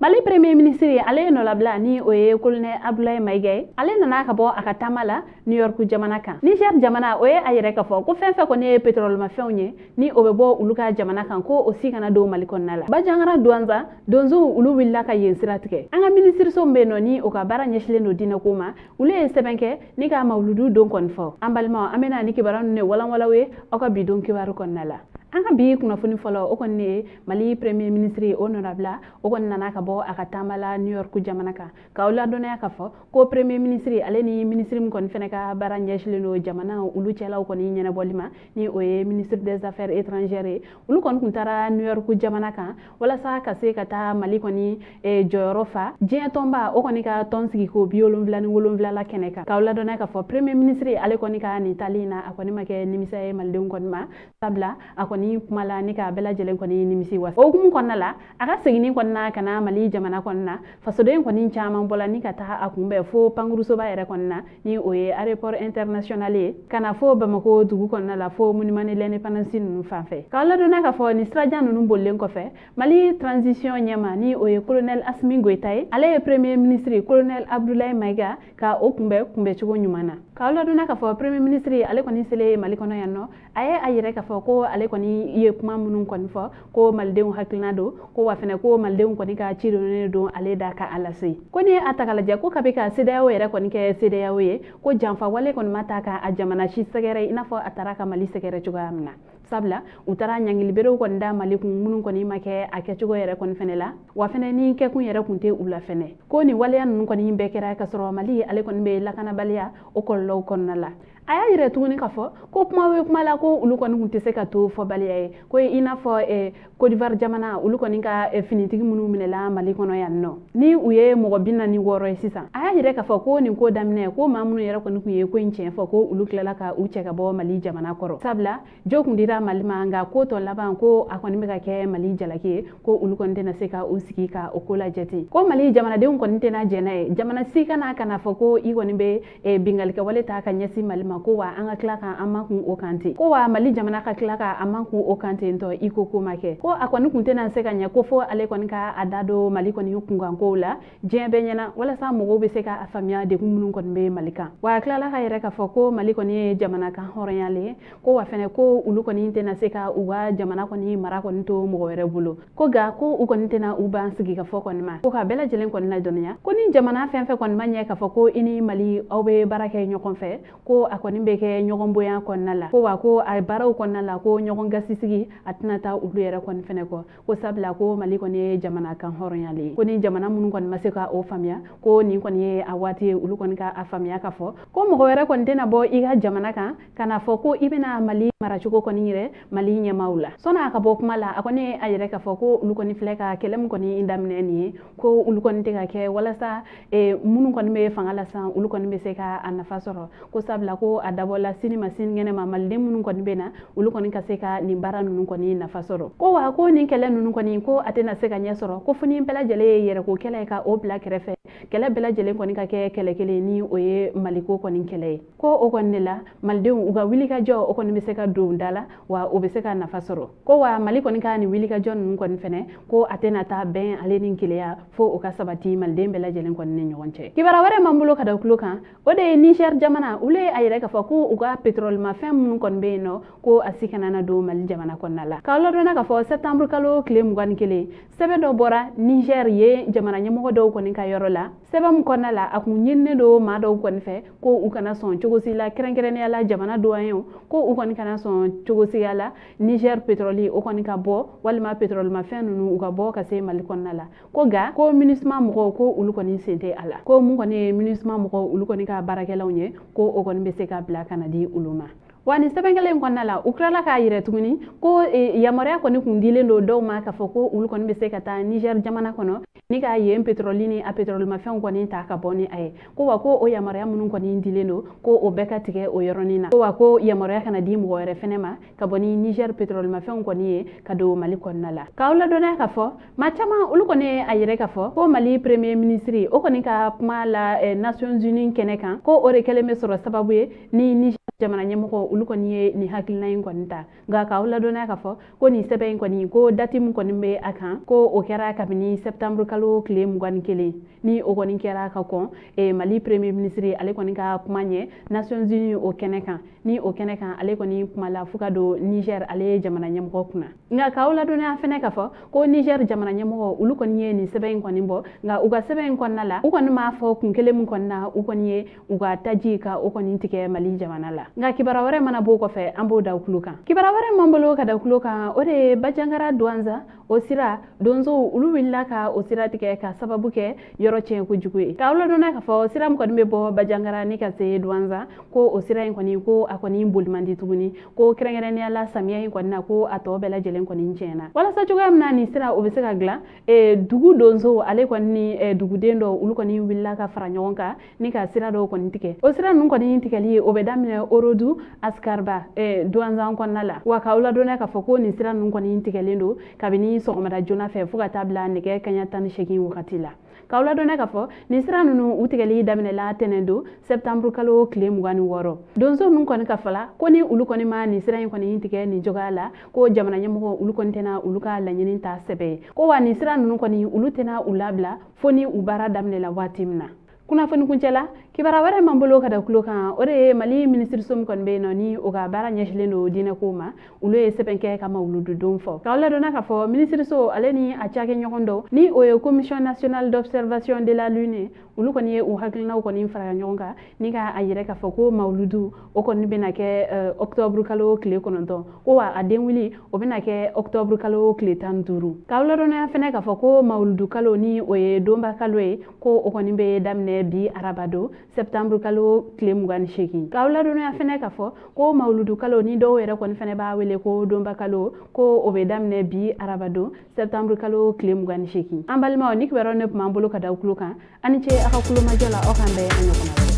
Mali premier ministre ale ye nɔlabila ni o ye colonel Abdoulaye Maïga ye. Ale nana ka bɔ a ka taama la New York jamana kan. Niger jamana o ye a yɛrɛ k'a fɔ ko fɛn fɛn kɔni ye pétrole mafɛnw ye ni o bɛ bɔ olu ka jamana kan ko o si kana don Mali kɔnɔna la. Bajangara Douentza donsow olu wulila ka yen sira tigɛ. An ka minisiriso min bɛ yen nɔ ni o ka baara ɲɛsilen don diinɛko ma, olu ye sɛbɛn kɛ ni ka mawuludu don kɔni fɔ. An balimaw, an bɛna ni kibaruya ninnu de walanwalan ye aw ka bi don kibaru kɔnɔna la. An ka bi kunnafoni fɔlɔ o kɔni ye Mali premier ministre o nɔnabila o kɔni nana ka bɔ a ka taama la New York jamana kan. K'aw ladɔnniya k'a fɔ ko premier ministre ale ni ministre min kɔni fɛnɛ ka baara ɲɛsilen don jamana olu cɛlaw kɔni ɲɛnabɔli ma ni o ye ministre des affaires étrangères ye, olu kɔni tun taara New York jamana kan walasa ka se ka taa Mali kɔni jɔyɔrɔ fa diɲɛ tɔnba o kɔni ka tɔn sigi ko 77 la kɛnɛ kan. K'aw ladɔnniya k'a fɔ premier ministre ale kɔni ka nin taali in na a kɔni ma kɛ nimisa ye malidenw kɔni ma, sabula a kɔni kuma la ni k'a bɛɛ lajɛlen kɔni nimisi wasa. O hukumu kɔnɔna la, a ka seginni kɔni na ka na Mali jamana kɔnɔna na, fasoden kɔni caman bɔla ni ka taa a kunbɛn fo pankurusoba yɛrɛ kɔni na ni o ye aéroport international ye, ka na fo Bamako dugu kɔnɔna la fo monument de l'indépendance ninnu fan fɛ. K'aw ladɔnniya k'a fɔ nin sirajan ninnu bolilen kɔfɛ, Mali transition ɲɛma ni o ye colonel Assimi Goïta ye, ale ye premier ministre colonel Abdoulaye Maïga ka o kunbɛn kunbɛncogo ɲuman na. K'aw ladɔnniya k'a fɔ premier ministre ale kɔni selen Mali kɔnɔ yan nɔ, a ye a yɛrɛ k'a fɔ ko ale kɔni ye kuma minnu kɔni fɔ ko malidenw hakilina don, ko wa fɛnɛ ko malidenw kɔni ka ci donnen don ale da ka a lase. Ko ni a ta k'a lajɛ ko kabi ka CEDEAO yɛrɛ kɔni kɛ CEDEAO ye, ko janfa wale kɔni ma ta ka a jamana si sɛgɛrɛ i n'a fɔ a taara ka Mali sɛgɛrɛ cogoya min na. Sabula u taara ɲangiliberew kɔni da Mali kun minnu kɔni ma kɛ a kɛcogo yɛrɛ kɔni fɛnɛ la, wa fɛnɛ ni kɛkun yɛrɛ kun tɛ u la fɛnɛ. Ko nin waleya ninnu kɔni bɛɛ kɛra ka sɔrɔ Mali ale kɔni bɛ lakanabaliya o kɔlɔlɔw kɔnɔna la. A y'a yɛrɛ tuguni k'a fɔ ko kuma bɛ kuma la ko olu kɔni kun tɛ se ka to fɔbaliya ye, ko i n'a fɔ Côte d'Ivoire jamana olu kɔni ka finitigi minnu minɛla Mali kɔnɔ yan nɔ ni u ye mɔgɔ 46 ye sisan. A y'a yɛrɛ k'a fɔ ko nin ko daminɛ ko maa minnu yɛrɛ kɔni kun ye ko in tiɲɛ fɔ ko olu tilala ka u cɛ ka bɔ Mali jamana kɔrɔ, sabula jo kun dira Mali ma nka ko tɔ laban ko a kɔni bɛ ka kɛ Mali jalaki ye, ko olu kɔni tɛna se ka u sigi ka o ko lajɛ ten, ko Mali jamanadenw kɔni tɛna jɛn n'a ye, jamana si kana ka na fɔ ko i kɔni bɛ binkannikɛwale ta ka ɲɛsin Mali ma, ko wa an ka tila ka an makun o kan ten, ko wa Mali jamana ka tila ka an makun o kan ten tɔ i ko ko ma kɛ, ko a kɔni kun tɛna se ka ɲɛ ko fo ale kɔni ka a da don Mali kɔni kunkankow la diɲɛ bɛɛ ɲɛna walasa mɔgɔw bɛ se ka a faamuya degun minnu kɔni bɛ Mali kan. Wa a tilala ka yɛrɛ k'a fɔ ko Mali kɔni ye jamana kan hɔrɔnyalen ye, ko wa fɛnɛ ko olu kɔni tɛna se ka u ka jamana kɔni mara kɔni to mɔgɔ wɛrɛ bolo, ko nka ko u kɔni tɛna u ban sigikafɔ kɔni ma, ko ka bɛɛ lajɛlen kɔni ladɔnniya ko ni jamana fɛn fɛn kɔni ma ɲɛ k'a fɔ ko i ni Mali aw bɛ baara kɛ ɲɔgɔn fɛ, ko a kɔni bɛ kɛ ɲɔgɔn bonya kɔnɔna la, ko wa ko a baaraw kɔnɔna la ko ɲɔgɔn gasisigi a tɛna taa olu yɛrɛ kɔni fɛnɛ kɔ, ko sabula ko Mali kɔni ye jamana kan hɔrɔnyalen ye, ko ni jamana minnu kɔni ma se ka o faamuya ko nin kɔni ye a waati ye olu kɔni ka a faamuya k'a fɔ ko mɔgɔ wɛrɛ kɔni tɛna bɔ i ka jamana kan ka na fɔ ko i bɛna Mali maracogo kɔni yɛrɛ Mali ɲɛmaaw la. Sɔnni a ka bɔ kuma la, a kɔni ye a yɛrɛ k'a fɔ ko olu kɔni filɛ ka kɛlɛ min kɔni daminɛ nin ye, ko olu kɔni tɛ ka kɛ walasa minnu kɔni bɛ fanga la sisan olu kɔni bɛ se ka a nafa sɔrɔ, ko sabula ko a dabɔla sini ma sinikɛnɛ ma maliden minnu kɔni bɛ na olu kɔni ka se ka nin baara ninnu kɔni nafa sɔrɔ, ko wa ko nin kɛlɛ ninnu kɔni ko a tɛna se ka ɲɛ sɔrɔ ko fo ni bɛɛ lajɛlen ye yɛrɛko kɛlɛ ye ka o bila kɛrɛfɛ, kɛlɛ bɛɛ lajɛlen kɔni ka kɛ kɛlɛ kelen ni o ye Maliko kɔni kɛlɛ ye, ko o kɔni de la malidenw u ka wulikajɔ o kɔni bɛ se ka don da la wa o bɛ se ka nafa sɔrɔ, ko wa Mali kɔni ka nin wulikajɔ ninnu kɔni fɛnɛ ko a tɛna taa bɛn ale ni keleya fo o ka sabati maliden bɛɛ lajɛlen kɔni ni ɲɔgɔn cɛ. Kibaruya wɛrɛ m'an bolo ka da tulo kan, o de ye Niger jamana olu ye a yɛrɛ k'a fɔ ko u ka pétrole mafɛn minnu kɔni bɛ yen nɔ ko a si kana na don Mali jamana kɔnɔna la. K'aw ladɔnniya k'a fɔ septembre kalo tile 21 sɛbɛn dɔ bɔra Niger ye jamana ɲɛmɔgɔ dɔw kɔni ka yɔrɔ la, sɛbɛn min kɔnɔna la a kun ɲininen don maa dɔw kɔni fɛ ko u kana sɔn cogo si la kɛrɛnkɛrɛnnenya la jamana douaniers ko u kɔni kana sɔn cogo si la Niger pétrole o kɔni ka bɔ walima pétrole mafɛn ninnu u ka bɔ ka se Mali kɔnɔna la, ko nka ko MINUSMA mɔgɔw ko olu kɔni sen tɛ a la, ko mun kɔni ye MINUSMA mɔgɔw olu kɔni ka baarakɛlaw ye ko o kɔni bɛ se ka bila ka na di olu ma. Wa nin sɛbɛn kelen in kɔnɔna la u tilala k'a yɛrɛ tuguni ko yamaruya kɔni kun dilen don dɔw ma k'a fɔ ko olu kɔni bɛ se ka taa Niger jamana kɔnɔ ni ka yen pétrole ni a pétrole mafɛnw kɔni ta ka bɔ ni a ye, ko wa ko o yamaruya minnu kɔni dilen don ko o bɛɛ ka tigɛ o yɔrɔnin na, ko wa ko yamaruya kana di mɔgɔ wɛrɛ fɛnɛ ma ka bɔ ni Niger pétrole mafɛnw kɔni ye ka don Mali kɔnɔna la. K'aw ladɔnniya k'a fɔ maa caman olu kɔni ye a yɛrɛ k'a fɔ ko Mali premier ministre o kɔni ka kuma la Nations Unies kɛnɛ kan ko o de kɛlen bɛ sɔrɔ sababu ye ni Niger jamana ɲɛmɔgɔ olu kɔni ye nin hakilina in kɔni ta. Nka k'aw ladɔnniya k'a fɔ ko nin sɛbɛn in kɔni ko dati min kɔni bɛ a kan ko o kɛra kabini septembre kalo tile 21 ni o kɔni kɛra ka kɔn Mali premier ministre ale kɔni ka kuma ɲɛ Nations Unies o kɛnɛ kan, ni o kɛnɛ kan ale kɔni kumala fo ka don Niger ale ye jamana ɲɛmɔgɔ kunna. Nka k'aw ladɔnniya fɛnɛ k'a fɔ ko Niger jamana ɲɛmɔgɔ olu kɔni ye nin sɛbɛn in kɔni bɔ, nka u ka sɛbɛn in kɔnɔna la u kɔni m'a fɔ kun kelen min kɔni na u kɔni ye u ka taji ka o kɔni tigɛ Mali jamana la. Nka kibaruya wɛrɛ mana b'o kɔfɛ an b'o da u tulo kan. Kibaruya wɛrɛ m'an bolo ka da u tulo kan o de ye Bandiagara Douentza o sira donsow olu wulila ka o sira tigɛ ka sababu kɛ yɔrɔ tiɲɛ kojugu ye. K'aw ladɔnniya k'a fɔ sira min kɔni bɛ bɔ Bandiagara ni ka se Douentza ko o sira in kɔni ko a kɔni boli man di tuguni, ko kɛrɛnkɛrɛnnenya la samiya in kɔni na ko a tɔ bɛɛ lajɛlen kɔni tiɲɛna. Walasa cogoya min na nin sira o bɛ se ka dilan, dugu donsow ale kɔni ni duguden dɔw olu kɔni wulila ka fara ɲɔgɔn kan ni ka sira dɔw kɔni tigɛ. O sira ninnu kɔni tigɛli o bɛ daminɛ Orodu Askarba Douentza kɔnɔna la. Wa k'aw ladɔnniya k'a fɔ ko nin sira ninnu kɔni tigɛlen don kabini sɔgɔmada joona fɛ fo ka taa bila nɛgɛ kanɲɛ 18 wagati la. K'aw ladɔnniya k'a fɔ nin sira ninnu u tigɛli daminɛla tɛnɛn don septembre kalo tile 26. Donso ninnu kɔni ka fala ko ni olu kɔni ma nin sira in kɔni tigɛ nin cogoya la ko jamana ɲɛmɔgɔ olu kɔni tɛna olu ka laɲini ta sɛbɛ ye, ko wa nin sira ninnu kɔni olu tɛna u labila fo ni u baara daminɛla waati min na. Kunnafoni kuncɛ la, kibaruya wɛrɛ m'an bolo ka da tulo kan o de ye Mali minisiriso min kɔni bɛ yen nɔ ni o ka baara ɲɛsinnen don diinɛkow ma, olu ye sɛbɛn kɛ ka mawulududon fɔ. K'aw ladɔnniya k'a fɔ minisiriso ale ni a cakɛɲɔgɔn dɔw ni o ye commission nationale d'observation de la lune, olu kɔni ye u hakilinaw kɔni fara ɲɔgɔn kan ni ka a yɛrɛ k'a fɔ ko mawuludu o kɔni bɛna kɛ octobre kalo tile 9, ko wa a denwuli o bɛna kɛ octobre kalo tile 15. K'aw ladɔnniya fɛnɛ k'a fɔ ko mawuludu kalo ni o ye donba kalo ye ko o kɔni bɛ daminɛ bi araba don septembre kalo tile 28. K'aw ladɔnniya fɛnɛ k'a fɔ ko mawuludu kalo ni dɔw yɛrɛ kɔni fɛnɛ b'a wele ko donba kalo ko o bɛ daminɛ bi araba don septembre kalo tile 28. An balimaw ni kibaruyaw ne tun b'an bolo ka da aw tulo kan, a ni ce aw ka kulomajɔ la, aw k'an bɛn a ɲɔgɔnna wɛrɛ.